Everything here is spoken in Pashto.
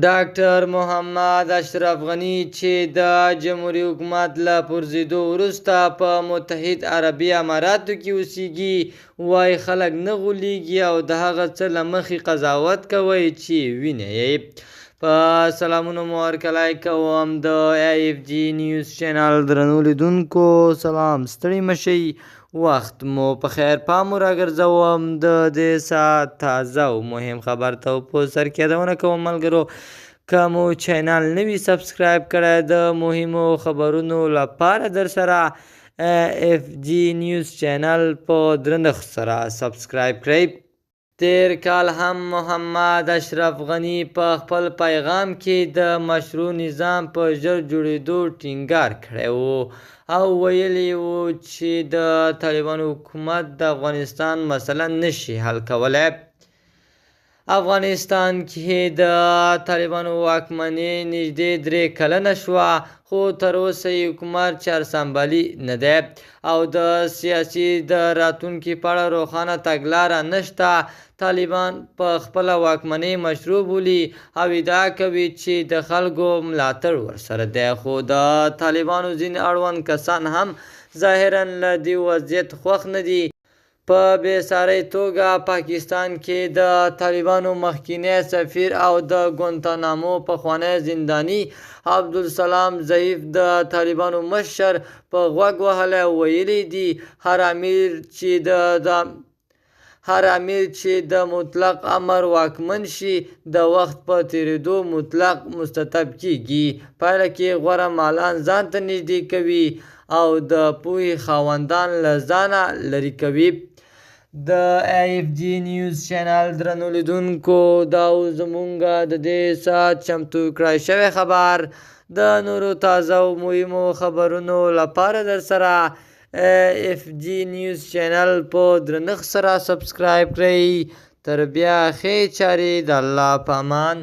ډاکټر محمد اشرف غني چې د جمهوري حکومت له پرځېدو وروسته په متحد عربي اماراتو کې اوسیږي، وایي خلک نه غولیږي او د هغه څه له مخې قضاوت کوئ چې وینئ یې. په سلامونو مو هرکلی کوم د ایف جي نیوز چینل درنو لیدونکو، سلام، ستړي مه شئ، وخت مو په خیر. پام مو راګرځوم د دې ساعت تازه او مهم خبر ته په سر کې یادونه کوم ملګرو، که مو چینل نه وي سبسکرایب کړی د مهمو خبرونو لپاره در سره ایف جي نیوز چینل په درنښت سره سبسکرایب کړئ. تیر کال هم محمد اشرف غني په خپل پیغام کې د مشروع نظام په ژر جوړېدو ټینګار کړی و او ویلي وو چې د طالبانو حکومت د افغانستان مسله نشي حل کولی. افغانستان کې د طالبانو واکمني نږدې 3 کلنه شوه، خو تر اوسه یې حکومت چارسمبالي نه دی او د سیاسي د راتلونکي په اړه روښانه تګلاره نشته. طالبان په خپله واکمنۍ مشروع بولي او ادعا کوي چې د خلکو ملاتړ ورسره دی، خو د طالبانو ځینې اړوند کسان هم ظاهراً له دې وضعیت خوښ نه دي. په بې ساري توګه پاکستان کې د طالبانو مخکینی سفیر او د ګوانتانامو پخوانی زنداني عبدالسلام ضعیف د طالبانو مشر په غوږ وهلی او ویلي دي، هر امیر چې د مطلق امر واکمن شي، د وخت په تېرېدو مطلق مستتب کېږي، پایله کې غوره مالان ځان ته نږدې کوي او د پوهې خاوندان له ځانه لرې کوي. د ایف جي نیوز چینل درنو لیدونکو، دا و زمونږ د دې ساعت چمتو کړی شوی خبر. د نورو تازه او مهمو خبرونو لپاره در سره ایف جي نیوز چینل په درنښت سره سبسکرایب کړئ. تر بیا ښې چارې، د الله په امان.